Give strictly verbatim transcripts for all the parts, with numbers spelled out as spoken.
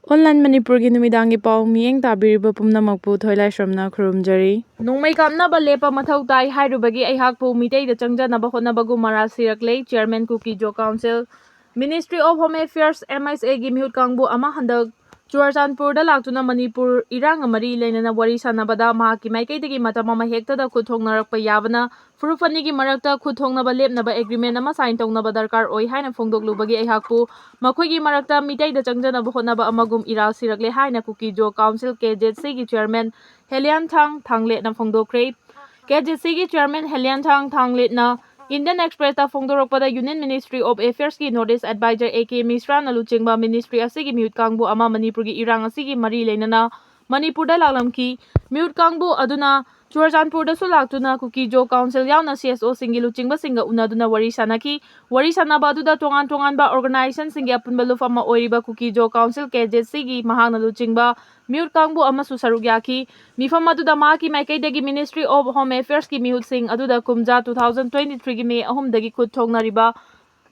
Online ꯃꯅꯤꯄꯨꯔꯒꯤ ꯅꯨꯃꯤꯗꯥꯡꯒꯤ ꯄꯥꯎ ꯃꯤꯠꯌꯦꯡ ꯇꯥꯕꯤꯔꯤꯕ ꯄꯨꯝꯅꯃꯛꯄꯨ ꯊꯣꯏꯂꯥꯏꯁ꯭ꯔꯝꯅ ꯈꯨꯔꯨꯝꯖꯔꯤ꯫ ꯅꯣꯡꯃꯩ ꯀꯥꯞꯅꯕ ꯂꯦꯞꯄ ꯃꯊꯧ ꯇꯥꯏ ꯍꯥꯏꯔꯨꯕꯒꯤ ꯑꯩꯍꯥꯛꯄꯨ ꯃꯤꯇꯩꯗ ꯆꯪꯖꯅꯕ ꯍꯣꯠꯅꯕꯒꯨꯝ ꯃꯔꯥꯜ ꯁꯤꯔꯛꯂꯦ꯫ Chairman Kuki Zo council, Ministry of Home Affairs, M H A ꯒꯤ ꯃꯤꯍꯨꯠ ꯀꯥꯡꯕꯨ ꯑꯃ ꯍꯟꯗꯛ ꯆꯨꯔꯆꯥꯟꯄꯨꯔꯗ ꯂꯥꯛꯇꯨꯅ ꯃꯅꯤꯄꯨꯔ ꯏꯔꯥꯡꯒ ꯃꯔꯤ ꯂꯩꯅꯅ ꯋꯥꯔꯤ ꯁꯥꯟꯅꯕꯗ ꯃꯍꯥꯛꯀꯤ ꯃꯥꯏꯀꯩꯗꯒꯤ ꯃꯇꯝ ꯑꯃ ꯍꯦꯛꯇꯗ ꯈꯨꯠ ꯊꯣꯛꯅꯔꯛꯄ ꯌꯥꯕꯅ ꯐꯨꯔꯨꯞ ꯑꯅꯤꯒꯤ ꯃꯔꯛꯇ ꯈꯨꯠ ꯊꯣꯛꯅꯕ ꯂꯦꯞꯅꯕ ꯑꯦꯒ꯭ꯔꯤꯃꯦꯟ ꯑꯃ ꯁꯥꯏꯟ ꯇꯧꯅꯕ ꯗꯔꯀꯥꯔ ꯑꯣꯏ ꯍꯥꯏꯅ ꯐꯣꯡꯗꯣꯛꯂꯨꯕꯒꯤ ꯑꯩꯍꯥꯛꯄꯨ ꯃꯈꯣꯏꯒꯤ ꯃꯔꯛꯇ ꯃꯤꯇꯩꯗ ꯆꯪꯖꯅꯕ ꯍꯣꯠꯅꯕ ꯑꯃꯒꯨꯝ ꯏꯔꯥꯜ ꯁꯤꯔꯛꯂꯦ ꯍꯥꯏꯅ ꯀꯨꯀꯤ Zo council, K Z C ꯒꯤ ꯆꯤꯌꯔꯃꯦꯟ ꯍꯦꯂꯤꯌꯥꯟꯊꯥꯡ ꯊꯥꯡꯂꯦꯠꯅ ꯐꯣꯡꯗꯣꯛꯈ꯭ꯔꯦ꯫ K Z C ꯒꯤ ꯆꯤꯌꯔꯃꯦꯟ ꯍꯦꯂꯤꯌꯥꯟꯊꯥꯡ ꯊꯥꯡꯂꯦꯠꯅ Indian Express ꯇ ꯐꯣꯡꯗꯣꯔꯛꯄꯗ Union Ministry of Affairs ꯀꯤ North East Advisor A K ꯃꯤꯁ꯭ꯔꯥꯅ ꯂꯨꯆꯤꯡꯕ ꯃꯤꯅꯤꯁꯇ꯭ꯔꯤ ꯑꯁꯤꯒꯤ ꯃꯤꯍꯨꯠ ꯀꯥꯡꯕꯨ ꯑꯃ ꯃꯅꯤꯄꯨꯔꯒꯤ ꯏꯔꯥꯡ ꯑꯁꯤꯒꯤ ꯃꯔꯤ ꯂꯩꯅꯅ ꯃꯅꯤꯄꯨꯔꯗ ꯂꯥꯛꯂꯝꯈꯤ꯫ ꯃꯤꯍꯨꯠ ꯀꯥꯡꯕꯨ ꯑꯗꯨꯅ ꯆꯨꯔꯆꯥꯟꯄꯨꯔꯗꯁꯨ ꯂꯥꯛꯇꯨꯅ ꯀꯨꯀꯤ ꯖꯣ ꯀꯥꯎꯟꯁꯤꯜ ꯌꯥꯎꯅ C S O ꯁꯤꯡꯒꯤ ꯂꯨꯆꯤꯡꯕꯁꯤꯡꯒ ꯎꯅꯗꯨꯅ ꯋꯥꯔꯤ ꯁꯥꯟꯅꯈꯤ꯫ ꯋꯥꯔꯤ ꯁꯥꯟꯅꯕ ꯑꯗꯨꯗ ꯇꯣꯉꯥꯟ ꯇꯣꯉꯥꯟꯕ organization ꯁꯤꯡꯒꯤ ꯑꯄꯨꯟꯕ ꯂꯨꯞ ꯑꯃ ꯑꯣꯏꯔꯤꯕ ꯀꯨꯀꯤ Zo council, K Z C ꯒꯤ ꯃꯍꯥꯛꯅ ꯂꯨꯆꯤꯡꯕ ꯃꯤꯍꯨꯠ ꯀꯥꯡꯕꯨ ꯑꯃꯁꯨ ꯁꯔꯨꯛ ꯌꯥꯈꯤ꯫ ꯃꯤꯐꯝ ꯑꯗꯨꯗ ꯃꯍꯥꯛꯀꯤ ꯃꯥꯏꯀꯩꯗꯒꯤ Ministry of Home Affairs ꯀꯤ ꯃꯤꯍꯨꯠꯁꯤꯡ ꯑꯗꯨꯗ ꯀꯨꯝꯖꯥ two thousand twenty three ꯒꯤ ꯃꯦ ꯑꯍꯨꯝꯗꯒꯤ ꯈꯨꯠ ꯊꯣꯛꯅꯔꯤꯕ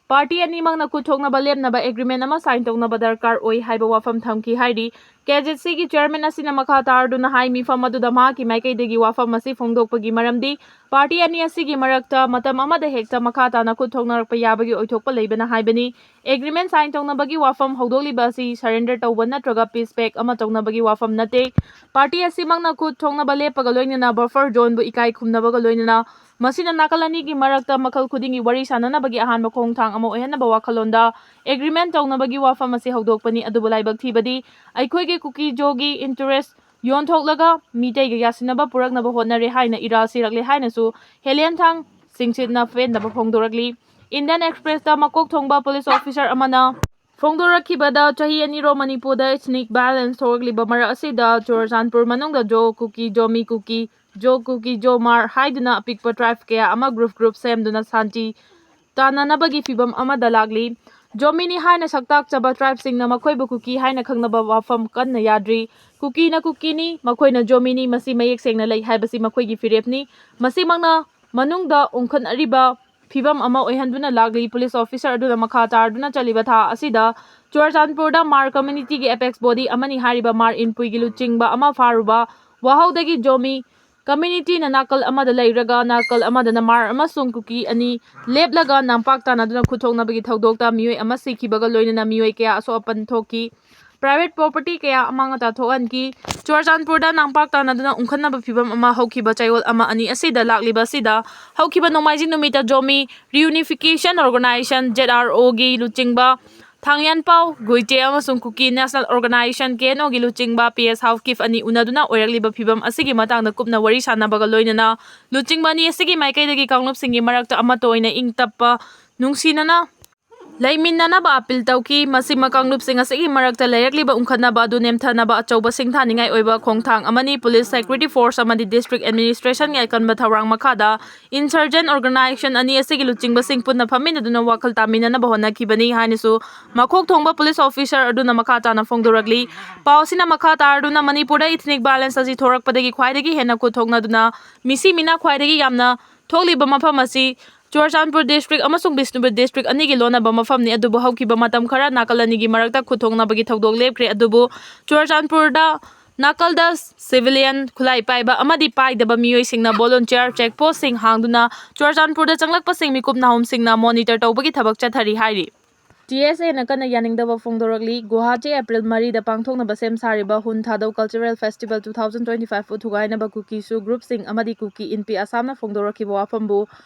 ꯄꯥꯔꯇꯤ ꯑꯅꯤꯃꯛꯅ ꯈꯨꯠ ꯊꯣꯛꯅꯕ ꯂꯦꯞꯅꯕ ꯑꯦꯒ꯭ꯔꯤꯃꯦꯟ ꯑꯃ ꯁꯥꯏꯟ ꯇꯧꯅꯕ ꯗꯔꯀꯥꯔ ꯑꯣꯏ ꯍꯥꯏꯕ ꯋꯥꯐꯝ ꯊꯝꯈꯤ ꯍꯥꯏꯔꯤ꯫ K Z C ꯒꯤ ꯆꯤꯌꯔꯃꯦꯟ ꯑꯁꯤꯅ ꯃꯈꯥ ꯇꯥꯔꯗꯨꯅ ꯍꯥꯏ, ꯃꯤꯐꯝ ꯑꯗꯨꯗ ꯃꯍꯥꯛꯀꯤ ꯃꯥꯏꯀꯩꯗꯒꯤ ꯋꯥꯐꯝ ꯑꯁꯤ ꯐꯣꯡꯗꯣꯛꯄꯒꯤ ꯃꯔꯝꯗꯤ ꯄꯥꯔꯇꯤ ꯑꯅꯤ ꯑꯁꯤꯒꯤ ꯃꯔꯛꯇ ꯃꯇꯝ ꯑꯃꯗ ꯍꯦꯛꯇ ꯃꯈꯥ ꯇꯥꯅ ꯈꯨꯠ ꯊꯣꯛꯅꯔꯛꯄ ꯌꯥꯕꯒꯤ ꯑꯣꯏꯊꯣꯛꯄ ꯂꯩꯕꯅ ꯍꯥꯏꯕꯅꯤ꯫ ꯑꯦꯒ꯭ꯔꯤꯃꯦꯟ ꯁꯥꯏꯟ ꯇꯧꯅꯕꯒꯤ ꯋꯥꯐꯝ ꯍꯧꯗꯣꯛꯂꯤꯕ ꯑꯁꯤ ꯁꯔꯦꯟꯗꯔ ꯇꯧꯕ ꯅꯠꯇ꯭ꯔꯒ ꯄꯤꯁ ꯄꯦꯛ ꯑꯃ ꯇꯧꯅꯕꯒꯤ ꯋꯥꯐꯝ ꯅꯠꯇꯦ꯫ ꯄꯥꯔꯇꯤ ꯑꯁꯤꯃꯛꯅ ꯈꯨꯠ ꯊꯣꯛꯅꯕ ꯂꯦꯞꯄꯒ ꯂꯣꯏꯅꯅ ꯕꯐꯔ ꯖꯣꯟꯕꯨ ꯏꯀꯥꯏ ꯈꯨꯝꯅꯕꯒ ꯂꯣꯏꯅꯅ ꯃꯁꯤꯅ ꯅꯥꯀꯜ ꯑꯅꯤꯒꯤ ꯃꯔꯛꯇ ꯃꯈꯜ ꯈꯨꯗꯤꯡꯒꯤ ꯋꯥꯔꯤ ꯁꯥꯟꯅꯅꯕꯒꯤ ꯑꯍꯥꯟꯕ ꯈꯣꯡꯊꯥꯡ ꯑꯃ ꯑꯣꯏꯍꯟꯅꯕ ꯋꯥꯈꯜꯂꯣꯟꯗ ꯑꯦꯒ꯭ꯔꯤꯃꯦꯟ ꯇꯧꯅꯕꯒꯤ ꯋꯥꯐꯝ ꯑꯁꯤ ꯍꯧꯗꯣꯛꯄꯅꯤ꯫ ꯑꯗꯨꯕꯨ ꯂꯥꯏꯕꯛ ꯊꯤꯕꯗꯤ ꯑꯩꯈꯣꯏꯒꯤ ꯀꯨꯀꯤ ꯖꯣꯒꯤ ꯏꯟꯇꯔꯦꯁ ꯌꯣꯟꯊꯣꯛꯂꯒ ꯃꯤꯇꯩꯒ ꯌꯥꯁꯤꯟꯅꯕ ꯄꯨꯔꯛꯅꯕ ꯍꯣꯠꯅꯔꯦ ꯍꯥꯏꯅ ꯏꯔꯥꯜ ꯁꯤꯔꯛꯂꯦ ꯍꯥꯏꯅꯁꯨ ꯍꯦꯂꯦꯟꯊꯥꯡ ꯁꯤꯡꯁꯤꯠꯅ ꯄꯦꯟꯗꯕ ꯐꯣꯡꯗꯣꯔꯛꯂꯤ꯫ Indian Express ꯇ ꯃꯀꯣꯛ ꯊꯣꯡꯕ ꯄꯨꯂꯤꯁ ꯑꯣꯐꯤꯁꯔ ꯑꯃꯅ ꯐꯣꯡꯗꯣꯔꯛꯈꯤꯕꯗ ꯆꯍꯤ ꯑꯅꯤꯔꯣꯝ ꯃꯅꯤꯄꯨꯔꯗ ethnic violence ꯊꯣꯛꯂꯛꯂꯤꯕ ꯃꯔꯛ ꯑꯁꯤꯗ ꯆꯨꯔꯆꯥꯟꯄꯨꯔ ꯃꯅꯨꯡꯗ ꯖꯣ ꯀꯨꯀꯤ, ꯖꯣꯃꯤ ꯀꯨꯀꯤ, ꯖꯣ ꯀꯨꯀꯤ, ꯖꯣ ꯃꯥꯔ ꯍꯥꯏꯗꯨꯅ ꯑꯄꯤꯛꯄ tribe ꯀꯌꯥ ꯑꯃ group group ꯁꯦꯝꯗꯨꯅ ꯁꯥꯟꯇꯤ ꯇꯥꯟꯅꯅꯕꯒꯤ ꯐꯤꯚꯝ ꯑꯃꯗ ꯂꯥꯛꯂꯤ꯫ ꯖꯣꯃꯤꯅꯤ ꯍꯥꯏꯅ ꯁꯛꯇꯥꯛꯆꯕ tribe ꯁꯤꯡꯅ ꯃꯈꯣꯏꯕꯨ ꯀꯨꯀꯤ ꯍꯥꯏꯅ ꯈꯪꯅꯕ ꯋꯥꯐꯝ ꯀꯟꯅ ꯌꯥꯗ꯭ꯔꯤ꯫ ꯀꯨꯀꯤꯅ ꯀꯨꯀꯤꯅꯤ, ꯃꯈꯣꯏꯅ ꯖꯣꯃꯤꯅꯤ, ꯃꯁꯤ ꯃꯌꯦꯛ ꯁꯦꯡꯅ ꯂꯩ ꯍꯥꯏꯕꯁꯤ ꯃꯈꯣꯏꯒꯤ ꯐꯤꯔꯦꯞꯅꯤ꯫ ꯃꯁꯤꯃꯛꯅ ꯃꯅꯨꯡꯗ ꯎꯪꯈꯠꯅꯔꯤꯕ ꯐꯤꯚꯝ ꯑꯃ ꯑꯣꯏꯍꯟꯗꯨꯅ ꯂꯥꯛꯂꯤ꯫ ꯄꯨꯂꯤꯁ ꯑꯣꯐꯤꯁꯔ ꯑꯗꯨꯅ ꯃꯈꯥ ꯇꯥꯔꯗꯨꯅ ꯆꯠꯂꯤꯕ ꯊꯥ ꯑꯁꯤꯗ ꯆꯨꯔꯆꯥꯟꯄꯨꯔꯗ ꯃꯥꯔ ꯀꯝꯃ꯭ꯌꯨꯅꯤꯇꯤꯒꯤ ꯑꯦꯄꯦꯛꯁ ꯕꯣꯗꯤ ꯑꯃꯅꯤ ꯍꯥꯏꯔꯤꯕ ꯃꯥꯔ ꯏꯟꯄꯨꯏꯒꯤ ꯂꯨꯆꯤꯡꯕ ꯑꯃ ꯐꯥꯔꯨꯕ ꯋꯥꯍꯧꯗꯒꯤ ꯖꯣꯃꯤ ꯀꯝꯃ꯭ꯌꯨꯅꯤꯇꯤꯅ ꯅꯥꯀꯜ ꯑꯃꯗ ꯂꯩꯔꯒ ꯅꯥꯀꯜ ꯑꯃꯗꯅ ꯃꯥꯔ ꯑꯃꯁꯨꯡ ꯀꯨꯀꯤ ꯑꯅꯤ ꯂꯦꯞꯂꯒ ꯅꯝꯄꯥꯛ ꯇꯥꯟꯅꯗꯨꯅ ꯈꯨꯠ ꯊꯣꯛꯅꯕꯒꯤ ꯊꯧꯗꯣꯛꯇ ꯃꯤꯑꯣꯏ ꯑꯃ ꯁꯤꯈꯤꯕꯒ ꯂꯣꯏꯅꯅ ꯃꯤꯑꯣꯏ ꯀꯌꯥ ꯑꯁꯣꯛ ꯑꯄꯟ ꯊꯣꯛꯈꯤ꯫ ꯄ꯭ꯔꯥꯏꯚꯦꯠ ꯄ꯭ꯔꯣꯄꯔꯇꯤ ꯀꯌꯥ ꯑꯃꯥꯡ ꯑꯇꯥ ꯊꯣꯛꯍꯟꯈꯤ꯫ ꯆꯨꯔꯆꯥꯟꯄꯨꯔꯗ ꯅꯝꯄꯥꯛ ꯇꯥꯟꯅꯗꯨꯅ ꯎꯪꯈꯠꯅꯕ ꯐꯤꯕꯝ ꯑꯃ ꯍꯧꯈꯤꯕ ꯆꯌꯣꯜ ꯑꯃ ꯑꯅꯤ ꯑꯁꯤꯗ ꯂꯥꯛꯂꯤꯕ ꯑꯁꯤꯗ ꯍꯧꯈꯤꯕ ꯅꯣꯡꯃꯥꯏꯖꯤꯡ ꯅꯨꯃꯤꯠꯇ ꯖꯣꯃꯤ ꯔꯤꯌꯨꯅꯤꯐꯤꯀꯦꯁꯟ ꯑꯣꯔꯒꯅꯥꯏꯖꯦꯁꯟ, ꯖꯦꯠ ꯑꯥꯔ ꯑꯣꯒꯤ ꯂꯨꯆꯤꯡꯕ ꯊꯥꯡꯂꯤꯌꯥꯟꯄꯥꯎ ꯒꯨꯏꯇꯦ ꯑꯃꯁꯨꯡ ꯀꯨꯀꯤ ꯅꯦꯁꯅꯦꯜ ꯑꯣꯔꯒꯅꯥꯏꯖꯦꯁꯟ, ꯀꯦ ꯑꯦꯟ ꯑꯣꯒꯤ ꯂꯨꯆꯤꯡꯕ ꯄꯤ ꯑꯦꯁ ꯍꯥꯎꯀꯤꯞ ꯑꯅꯤ ꯎꯅꯗꯨꯅ ꯑꯣꯏꯔꯛꯂꯤꯕ ꯐꯤꯕꯝ ꯑꯁꯤꯒꯤ ꯃꯇꯥꯡꯗ ꯀꯨꯞꯅ ꯋꯥꯔꯤ ꯁꯥꯟꯅꯕꯒ ꯂꯣꯏꯅꯅ ꯂꯨꯆꯤꯡꯕ ꯑꯅꯤ ꯑꯁꯤꯒꯤ ꯃꯥꯏꯀꯩꯗꯒꯤ ꯀꯥꯡꯂꯨꯞꯁꯤꯡꯒꯤ ꯃꯔꯛꯇ ꯑꯃꯠꯇ ꯑꯣꯏꯅ ꯏꯪ ꯇꯞꯄ, ꯅꯨꯡꯁꯤꯅꯅ ꯂꯩꯃꯤꯟꯅꯅꯕ ꯑꯄꯤꯜ ꯇꯧꯈꯤ꯫ ꯃꯁꯤꯃ ꯀꯥꯡꯂꯨꯞꯁꯤꯡ ꯑꯁꯤꯒꯤ ꯃꯔꯛꯇ ꯂꯩꯔꯛꯂꯤꯕ ꯎꯪꯈꯠꯅꯕ ꯑꯗꯨ ꯅꯦꯝꯊꯅꯕ ꯑꯆꯧꯕ ꯁꯤꯡꯊꯥꯅꯤꯡꯉꯥꯏ ꯑꯣꯏꯕ ꯈꯣꯡꯊꯥꯡ ꯑꯃꯅꯤ꯫ ꯄꯨꯂꯤꯁ, ꯁꯦꯀ꯭ꯌꯨꯔꯤꯇꯤ ꯐꯣꯔꯁ ꯑꯃꯗꯤ ꯗꯤꯁꯇ꯭ꯔꯤꯛ ꯑꯦꯗꯃꯤꯅꯤꯁꯇ꯭ꯔꯦꯁꯟꯒꯤ ꯑꯀꯟꯕ ꯊꯧꯔꯥꯡ ꯃꯈꯥꯗ ꯏꯟꯁꯔꯖꯦꯟ ꯑꯣꯔꯒꯅꯥꯏꯖꯦꯁꯟ ꯑꯅꯤ ꯑꯁꯤꯒꯤ ꯂꯨꯆꯤꯡꯕꯁꯤꯡ ꯄꯨꯟꯅ ꯐꯝꯃꯤꯟꯅꯗꯨꯅ ꯋꯥꯈꯜ ꯇꯥꯃꯤꯟꯅꯅꯕ ꯍꯣꯠꯅꯈꯤꯕꯅꯤ ꯍꯥꯏꯅꯁꯨ ꯃꯀꯣꯛ ꯊꯣꯡꯕ ꯄꯨꯂꯤꯁ ꯑꯣꯐꯤꯁꯔ ꯑꯗꯨꯅ ꯃꯈꯥ ꯇꯥꯅ ꯐꯣꯡꯗꯣꯔꯛꯂꯤ꯫ ꯄꯥꯎ ꯑꯁꯤꯅ ꯃꯈꯥ ꯇꯥꯔꯗꯨꯅ ꯃꯅꯤꯄꯨꯔꯗ ꯏꯊꯅꯤꯛ ꯚꯥꯏꯂꯦꯟꯁ ꯑꯁꯤ ꯊꯣꯔꯛꯄꯗꯒꯤ ꯈ꯭ꯋꯥꯏꯗꯒꯤ ꯍꯦꯟꯅ ꯈꯨꯠ ꯊꯣꯛꯅꯗꯨꯅ ꯃꯤꯁꯤ ꯃꯤꯅꯥ ꯈ꯭ꯋꯥꯏꯗꯒꯤ ꯌꯥꯝꯅ ꯊꯣꯛꯂꯤꯕ ꯃꯐꯝ ꯑꯁꯤ ꯆꯨꯔꯆꯥꯟꯄꯨꯔ ꯗꯤꯁꯇ꯭ꯔꯤꯛ ꯑꯃꯁꯨꯡ ꯕꯤꯁꯅꯨꯄꯨꯔ ꯗꯤꯁꯇ꯭ꯔꯤꯛ ꯑꯅꯤꯒꯤ ꯂꯣꯟꯅꯕ ꯃꯐꯝꯅꯤ꯫ ꯑꯗꯨꯕꯨ ꯍꯧꯈꯤꯕ ꯃꯇꯝ ꯈꯔ ꯅꯥꯀꯜ ꯑꯅꯤꯒꯤ ꯃꯔꯛꯇ ꯈꯨꯠ ꯊꯣꯛꯅꯕꯒꯤ ꯊꯧꯗꯣꯛ ꯂꯦꯞꯈ꯭ꯔꯦ꯫ ꯑꯗꯨꯕꯨ ꯆꯨꯔꯆꯥꯟꯄꯨꯔꯗ ꯅꯥꯀꯜꯗ ꯁꯤꯚꯤꯂꯤꯌꯟ, ꯈꯨꯠꯂꯥꯏ ꯄꯥꯏꯕ ꯑꯃꯗꯤ ꯄꯥꯏꯗꯕ ꯃꯤꯑꯣꯏꯁꯤꯡꯅ ꯚꯣꯂꯨꯟꯇꯤꯌꯔ ꯆꯦꯛ ꯄꯣꯁꯁꯤꯡ ꯍꯥꯡꯗꯨꯅ ꯆꯨꯔꯆꯥꯟꯄꯨꯔꯗ ꯆꯪꯂꯛꯄꯁꯤꯡ ꯃꯤꯀꯨꯞ ꯅꯥꯍꯨꯝꯁꯤꯡꯅ ꯃꯣꯅꯤꯇꯔ ꯇꯧꯕꯒꯤ ꯊꯕꯛ ꯆꯠꯊꯔꯤ ꯍꯥꯏꯔꯤ꯫ ꯇꯤ ꯑꯦꯁ ꯑꯦꯅ ꯀꯟꯅ ꯌꯥꯅꯤꯡꯗꯕ ꯐꯣꯡꯗꯣꯔꯛꯂꯤ꯫ ꯒꯨꯋꯥꯍꯥꯇꯤ, ꯑꯦꯄ꯭ꯔꯤꯜ ꯃꯔꯤꯗ ꯄꯥꯡꯊꯣꯛꯅꯕ ꯁꯦꯝ ꯁꯥꯔꯤꯕ ꯍꯨꯟ Thadou cultural festival two thousand twenty ꯐꯥꯏꯚꯄꯨ ꯊꯨꯒꯥꯏꯅꯕ ꯀꯨꯀꯤꯁꯨ ꯒ꯭ꯔꯨꯞꯁꯤꯡ ꯑꯃꯗꯤ ꯀꯨꯀꯤ ꯏꯟꯄꯤ ꯑꯁꯥꯝꯅ ꯐꯣꯡꯗꯣꯔꯛꯈꯤꯕ ꯋꯥꯐꯝꯕꯨ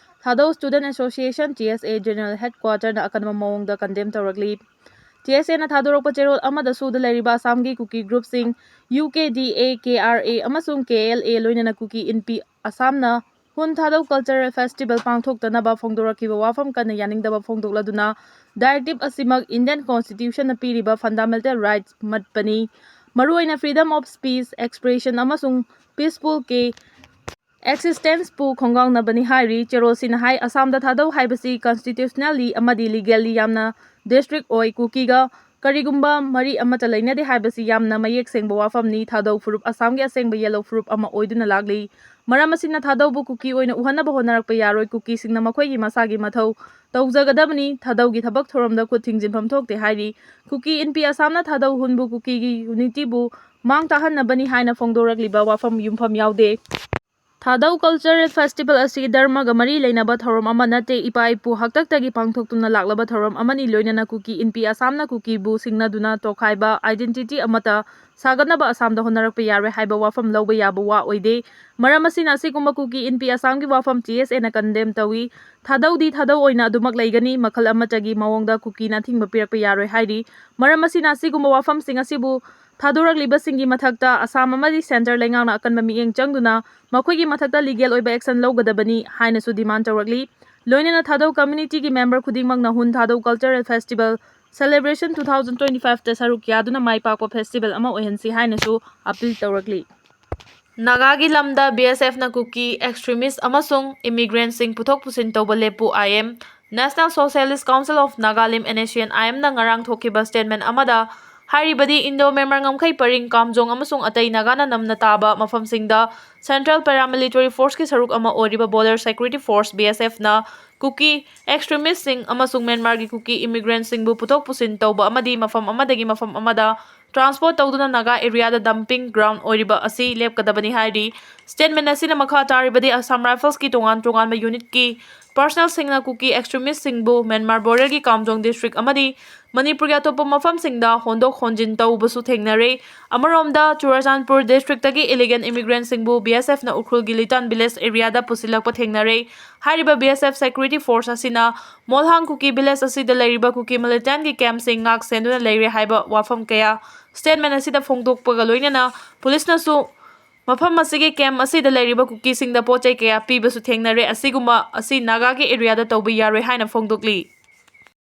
Thadou student association, T S A, general ꯍꯦꯗꯀ꯭ꯋꯥꯇꯔꯅ ꯑꯀꯟꯕ ꯃꯑꯣꯡꯗ ꯀꯟꯗꯦꯝ ꯇꯧꯔꯛꯂꯤ꯫ ꯇꯤ ꯑꯦꯁ ꯑꯦꯅ ꯊꯥꯗꯣꯔꯛꯄ ꯆꯦꯔꯣꯜ ꯑꯃꯗ ꯁꯨꯗ ꯂꯩꯔꯤꯕ ꯑꯁꯥꯝꯒꯤ ꯀꯨꯀꯤ ꯒ꯭ꯔꯨꯞꯁꯤꯡ U K D A, K R A ꯑꯃꯁꯨꯡ ꯀꯦ ꯑꯦꯜ ꯑꯦ ꯂꯣꯏꯅꯅ ꯀꯨꯀꯤ ꯏꯟꯄꯤ ꯑꯁꯥꯝꯅ ꯍꯨꯟ ꯊꯥꯗꯧ ꯀꯜꯆꯔꯦꯜ ꯐꯦꯁꯇꯤꯚꯦꯜ ꯄꯥꯡꯊꯣꯛꯇꯅꯕ ꯐꯣꯡꯗꯣꯔꯛꯈꯤꯕ ꯋꯥꯐꯝ ꯀꯟꯅ ꯌꯥꯅꯤꯡꯗꯕ ꯐꯣꯡꯗꯣꯛꯂꯗꯨꯅ, ꯗꯥꯏꯔꯦꯛꯇꯤꯚ ꯑꯁꯤꯃꯛ ꯏꯟꯗꯤꯌꯟ ꯀꯣꯟꯁꯇꯤꯇ꯭ꯌꯨꯁꯟꯅ ꯄꯤꯔꯤꯕ ꯐꯟꯗꯥꯃꯦꯟꯇꯦꯜ ꯔꯥꯏꯠꯁ ꯃꯠꯄꯅꯤ꯫ ꯃꯔꯨꯑꯣꯏꯅ ꯐ꯭ꯔꯤꯗꯝ ꯑꯣꯐ ꯁ꯭ꯄꯤꯆ, ꯑꯦꯛꯁꯄ꯭ꯔꯦꯁꯟ ꯑꯃꯁꯨꯡ ꯄꯤꯁꯐꯨꯜ ꯀꯦ ꯑꯦꯛꯁꯤꯁꯇꯦꯟꯁꯄꯨ ꯈꯣꯡꯒꯥꯎꯅꯕꯅꯤ ꯍꯥꯏꯔꯤ꯫ ꯆꯦꯔꯣꯜꯁꯤꯅ ꯍꯥꯏ, ꯑꯁꯥꯝꯗ ꯊꯥꯗꯧ ꯍꯥꯏꯕꯁꯤ ꯀꯟꯁꯇꯤꯇ꯭ꯌꯨꯁꯅꯦꯜꯂꯤ ꯑꯃꯗꯤ ꯂꯤꯒꯦꯜꯂꯤ ꯌꯥꯝꯅ ꯗꯤꯁꯇ꯭ꯔꯤꯛ ꯑꯣꯏ꯫ ꯀꯨꯀꯤꯒ ꯀꯔꯤꯒꯨꯝꯕ ꯃꯔꯤ ꯑꯃꯠꯇ ꯂꯩꯅꯗꯦ ꯍꯥꯏꯕꯁꯤ ꯌꯥꯝꯅ ꯃꯌꯦꯛ ꯁꯦꯡꯕ ꯋꯥꯐꯝꯅꯤ꯫ ꯊꯥꯗꯧ ꯐꯨꯔꯨꯞ ꯑꯁꯥꯝꯒꯤ ꯑꯁꯦꯡꯕ ꯌꯦꯜꯂꯧ ꯐꯨꯔꯨꯞ ꯑꯃ ꯑꯣꯏꯗꯨꯅ ꯂꯥꯛꯂꯤ꯫ ꯃꯔꯝ ꯑꯁꯤꯅ ꯊꯥꯗꯧꯕꯨ ꯀꯨꯀꯤ ꯑꯣꯏꯅ ꯎꯍꯟꯅꯕ ꯍꯣꯠꯅꯔꯛꯄ ꯌꯥꯔꯣꯏ꯫ ꯀꯨꯀꯤꯁꯤꯡꯅ ꯃꯈꯣꯏꯒꯤ ꯃꯁꯥꯒꯤ ꯃꯊꯧ ꯇꯧꯖꯒꯗꯕꯅꯤ꯫ ꯊꯥꯗꯧꯒꯤ ꯊꯕꯛ ꯊꯧꯔꯝꯗ ꯈꯨꯠ ꯊꯤꯡꯖꯤꯟꯐꯝ ꯊꯣꯛꯇꯦ ꯍꯥꯏꯔꯤ꯫ ꯀꯨꯀꯤ ꯏꯟꯄꯤ ꯑꯁꯥꯝꯅ ꯊꯥꯗꯧ ꯍꯨꯟꯕꯨ ꯀꯨꯀꯤꯒꯤ ꯌꯨꯅꯤꯇꯤꯕꯨ ꯃꯥꯡ ꯇꯥꯛꯍꯟꯅꯕꯅꯤ ꯍꯥꯏꯅ ꯐꯣꯡꯗꯣꯔꯛꯂꯤꯕ ꯋꯥꯐꯝ ꯌꯨꯝꯐꯝ ꯌꯥꯎꯗꯦ꯫ ꯊꯥꯗꯧ ꯀꯜꯆꯔꯦꯜ ꯐꯦꯁꯇꯤꯚꯦꯜ ꯑꯁꯤ ꯙꯔꯃꯒ ꯃꯔꯤ ꯂꯩꯅꯕ ꯊꯧꯔꯝ ꯑꯃ ꯅꯠꯇꯦ꯫ ꯏꯄꯥ ꯏꯄꯨ ꯍꯥꯛꯇꯛꯇꯒꯤ ꯄꯥꯡꯊꯣꯛꯇꯨꯅ ꯂꯥꯛꯂꯕ ꯊꯧꯔꯝ ꯑꯃꯅꯤ꯫ ꯂꯣꯏꯅꯅ ꯀꯨꯀꯤ ꯏꯟꯄꯤ ꯑꯁꯥꯝꯅ ꯀꯨꯀꯤꯕꯨ ꯁꯤꯡꯅꯗꯨꯅ ꯇꯣꯈꯥꯏꯕ, identity ꯑꯃꯠꯇ ꯁꯥꯒꯠꯅꯕ ꯑꯁꯥꯝꯗ ꯍꯣꯠꯅꯔꯛꯄ ꯌꯥꯔꯣꯏ ꯍꯥꯏꯕ ꯋꯥꯐꯝ ꯂꯧꯕ ꯌꯥꯕ ꯋꯥ ꯑꯣꯏꯗꯦ꯫ ꯃꯔꯝ ꯑꯁꯤꯅ ꯑꯁꯤꯒꯨꯝꯕ ꯀꯨꯀꯤ ꯏꯟꯄꯤ ꯑꯁꯥꯝꯒꯤ ꯋꯥꯐꯝ TSAꯅ condemn ꯇꯧꯏ꯫ ꯊꯥꯗꯧꯗꯤ ꯊꯥꯗꯧ ꯑꯣꯏꯅ ꯑꯗꯨꯃꯛ ꯂꯩꯒꯅꯤ꯫ ꯃꯈꯜ ꯑꯃꯠꯇꯒꯤ ꯃꯑꯣꯡꯗ ꯀꯨꯀꯤꯅ ꯑꯊꯤꯡꯕ ꯄꯤꯔꯛꯄ ꯌꯥꯔꯣꯏ ꯍꯥꯏꯔꯤ꯫ ꯃꯔꯝ ꯑꯁꯤꯅ ꯑꯁꯤꯒꯨꯝꯕ ꯋꯥꯐꯝꯁꯤꯡ ꯑꯁꯤꯕꯨ ꯊꯥꯗꯣꯔꯛꯂꯤꯕꯁꯤꯡꯒꯤ ꯃꯊꯛꯇ ꯑꯁꯥꯝ ꯑꯃꯗꯤ centre ꯂꯩꯉꯥꯛꯅ ꯑꯀꯟꯕ ꯃꯤꯠꯌꯦꯡ ꯆꯪꯗꯨꯅ ꯃꯈꯣꯏꯒꯤ ꯃꯊꯛꯇ legal ꯑꯣꯏꯕ action ꯂꯧꯒꯗꯕꯅꯤ ꯍꯥꯏꯅꯁꯨ demand ꯇꯧꯔꯛꯂꯤ꯫ ꯂꯣꯏꯅꯅ ꯊꯥꯗꯧ communityꯒꯤ member ꯈꯨꯗꯤꯡꯃꯛꯅ ꯍꯨꯟ ꯊꯥꯗꯧ Cultural Festival Celebration two thousand twenty fiveꯇ ꯁꯔꯨꯛ ꯌꯥꯗꯨꯅ ꯃꯥꯏ ꯄꯥꯛꯄ festival ꯑꯃ ꯑꯣꯏꯍꯟꯁꯤ ꯍꯥꯏꯅꯁꯨ appeal ꯇꯧꯔꯛꯂꯤ꯫ ꯅꯥꯒꯥꯒꯤ ꯂꯝꯗ BSFꯅ ꯀꯨꯀꯤ extremist ꯑꯃꯁꯨꯡ immigrantꯁꯤꯡ ꯄꯨꯊꯣꯛ ꯄꯨꯁꯤꯟ ꯇꯧꯕ ꯂꯦꯞꯄꯨ꯫ IM, National Socialist Council of Nagalim, NSCN-IMꯅ ꯉꯔꯥꯡ ꯊꯣꯛꯈꯤꯕ statement ꯑꯃꯗ ꯍꯥꯏꯔꯤꯕꯗꯤ, Indo-Myanmar ꯉꯝꯈꯩ ꯄꯔꯤꯡ ꯀꯥꯝꯖꯣꯡ ꯑꯃꯁꯨꯡ ꯑꯇꯩ ꯅꯥꯒꯥꯅ ꯅꯝꯅ ꯇꯥꯕ ꯃꯐꯝꯁꯤꯡꯗ Central Paramilitary Forceꯀꯤ ꯁꯔꯨꯛ ꯑꯃ ꯑꯣꯏꯔꯤꯕ Border Security Force, BSFꯅ ꯀꯨꯀꯤ extremistꯁꯤꯡ ꯑꯃꯁꯨꯡ ꯃ꯭ꯌꯥꯟꯃꯥꯔꯒꯤ ꯀꯨꯀꯤ immigrantꯁꯤꯡꯕꯨ ꯄꯨꯊꯣꯛ ꯄꯨꯁꯤꯟ ꯇꯧꯕ ꯑꯃꯗꯤ ꯃꯐꯝ ꯑꯃꯗꯒꯤ ꯃꯐꯝ ꯑꯃꯗ transport ꯇꯧꯗꯨꯅ ꯅꯥꯒꯥ areaꯗ dumping ground ꯑꯣꯏꯔꯤꯕ ꯑꯁꯤ ꯂꯦꯞꯀꯗꯕꯅꯤ ꯍꯥꯏꯔꯤ꯫ Statement ꯑꯁꯤꯅ ꯃꯈꯥ ꯇꯥꯔꯤꯕꯗꯤ, Assam Riflesꯀꯤ ꯇꯣꯉꯥꯟ ꯇꯣꯉꯥꯟꯕ unitꯀꯤ personnelꯁꯤꯡꯅ ꯀꯨꯀꯤ extremistꯁꯤꯡꯕꯨ ꯃ꯭ꯌꯥꯟꯃꯥꯔ borderꯒꯤ ꯀꯥꯝꯖꯣꯡ district ꯑꯃꯗꯤ ꯃꯅꯤꯄꯨꯔꯒꯤ ꯑꯇꯣꯞꯄ ꯃꯐꯝꯁꯤꯡꯗ ꯍꯣꯟꯗꯣꯛ ꯍꯣꯟꯖꯤꯟ ꯇꯧꯕꯁꯨ ꯊꯦꯡꯅꯔꯦ꯫ ꯑꯃꯔꯣꯝꯗ, ꯆꯨꯔꯆꯥꯟꯄꯨꯔ districtꯇꯒꯤ illegal immigrantꯁꯤꯡꯕꯨ BSFꯅ ꯎꯈ꯭ꯔꯨꯜꯒꯤ ꯂꯤꯇꯥꯟ village areaꯗ ꯄꯨꯁꯤꯜꯂꯛꯄ ꯊꯦꯡꯅꯔꯦ꯫ ꯍꯥꯏꯔꯤꯕ BSF security force ꯑꯁꯤꯅ ꯃꯣꯜꯍꯥꯡ ꯀꯨꯀꯤ village ꯑꯁꯤꯗ ꯂꯩꯔꯤꯕ ꯀꯨꯀꯤ militantꯀꯤ campꯁꯤꯡ ꯉꯥꯛ ꯁꯦꯟꯗꯨꯅ ꯂꯩꯔꯦ ꯍꯥꯏꯕ ꯋꯥꯐꯝ ꯀꯌꯥ statement ꯑꯁꯤꯗ ꯐꯣꯡꯗꯣꯛꯄꯒ ꯂꯣꯏꯅꯅ ꯄꯨꯂꯤꯁꯅꯁꯨ ꯃꯐꯝ ꯑꯁꯤꯒꯤ camp ꯑꯁꯤꯗ ꯂꯩꯔꯤꯕ ꯀꯨꯀꯤꯁꯤꯡꯗ ꯄꯣꯠ ꯆꯩ ꯀꯌꯥ ꯄꯤꯕꯁꯨ ꯊꯦꯡꯅꯔꯦ꯫ ꯑꯁꯤꯒꯨꯝꯕ ꯑꯁꯤ ꯅꯥꯒꯥꯒꯤ areaꯗ ꯇꯧꯕ ꯌꯥꯔꯣꯏ ꯍꯥꯏꯅ ꯐꯣꯡꯗꯣꯛꯂꯤ꯫